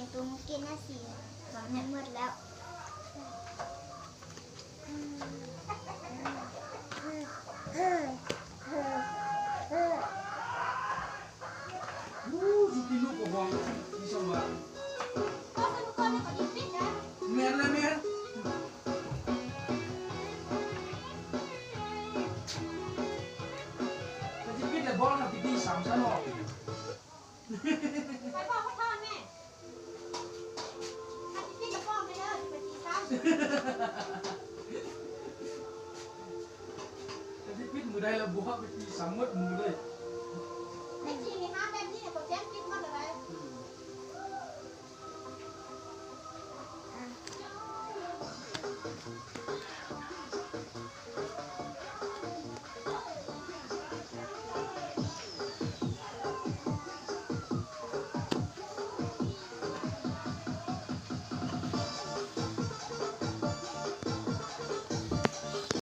ງໂຕມື້ກີ້ນະ ສີມັນໝົດແລ້ວ. ໂອ້ ຊິກິນລູກກະບອງ ມີຊ່ອງວ່າ ແມ່ນແຫຼະ ແມ່ນ ກະຊິປິດແລ້ວບໍ່ ຖ້າຊິຕີສາມຊັ້ນອອກ. ໄປບອກເຂົາເຈົ້າແດ່ ຄັນຊິປິດລະບອກແດ່ເດີ ຊິໄປຕີຊ້ຳ ຄັນຊິປິດມື້ໃດລະບອກ ໄປຕີຊ້ຳໝົດມື້ເລີຍ.